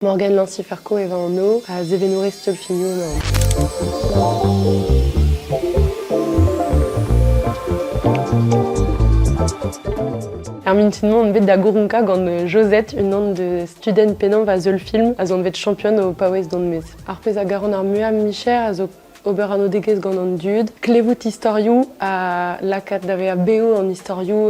Morgane Lancy-Ferco e va anv ha sevenourez teulfilmoù emaon. Er mintin-mañ on bet da goronkañ gant Josette, unan deus tudenn pennañ va zeulfilm, a zo anvet Champion o paouez dont maez. Ar pezh a garan ar muiañ micher a zo ober anoudegezh gant an dud, klevout istorioù ha lakaat da vezañ bev an istorioù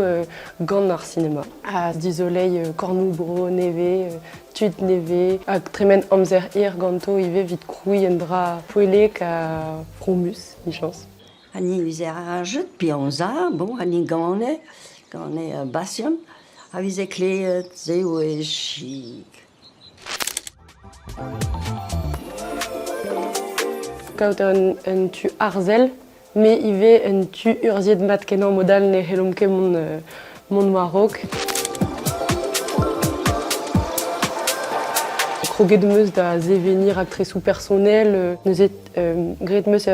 gant ar sinema. Ha dizoleiñ kornoù-bro nevez, tud nevez, hag tremen amzer hir ganto ivez evit krouiñ un dra poellek ha fromus, 'michañs. Ha ni 'vize ajet, pe amzer, bon, ha ni gane, gane Bastian, a vize klevet se oe chik. Kaout un tu arzel, me ivez un tu urzhiet mat-kenañ mod-all ne c'hellomp ket mont war-raok. Kroget 'm eus da seveniñ raktresoù personel, neuze graet 'm eus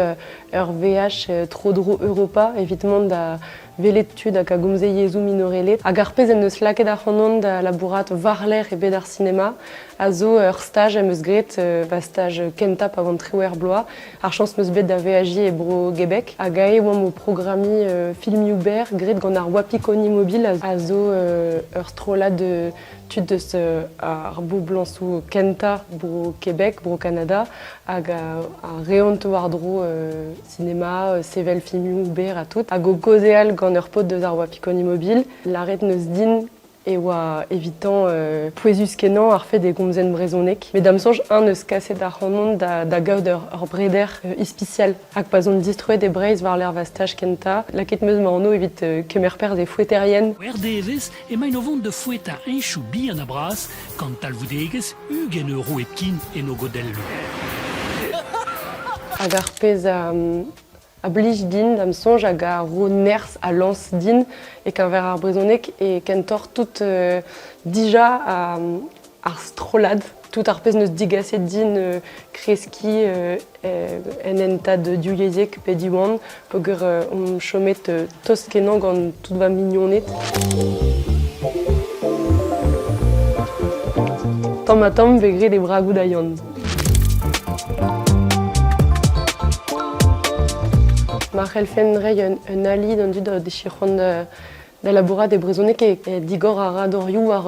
ur veaj tro-dro Europa evit mont da welet tud hag a gomze yezhoù minorelet. Hag ar pezh en deus lakaet ac'hanon da labourat war-lerc'h e bed ar sinema a zo ur staj em eus graet, va staj kentañ pa oan 18 bloaz. Ar chañs 'm eus bet da veajiñ e bro Gebek hag aze e oamp o programmiñ filmioù berr graet gant ar Wapikoni Mobile a zo ur strollad tud deus ar boblañsoù kentañ bro Québec, bro Kanada hag a reont war-dro sinema, sevel filmoù berr ha tout. Hag o kaozeal gant ur paotr deus ar Wapikoni Mobile, lâret 'neus din e oa evitañ pouezus-kenañ ar fed e gomzen brezhoneg. Met da'm soñj, eñ 'neus kaset ac'hanon da gaout ur breder ispisial. Hag pa 'z on distroet e Breizh war-lerc'h va staj kentañ, lakaet 'm eus ma anv evit kemer perzh e Foeterien. Er devezh emaint o vont da foetañ heñchoù bihan ha bras gant talvoudegezh 20 euro hepken en o godelloù. Hag ar pezh a blij din da'm soñj hag a ro nerzh ha lañs din e-keñver ar brezhoneg e kentoc'h tout dija ar strollad, tout ar pezh 'neus digaset din kreskiñ en hentad divyezhek pe Diwan peogwir on chomet tost-kenañ gant tout va mignoned. Tamm-ha-tamm 'vez graet e bragoù da Yann. Ma c'hellfen reiñ un ali d'an dud o dije c'hoant da labourat e brezhoneg e digor a ra dorioù war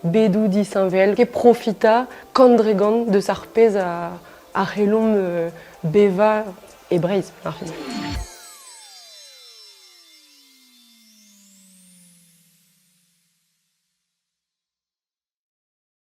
bedoù disheñvel, ket profitañ kant dre gant deus ar pezh a c'hellomp bevañ e Breizh, ar fin.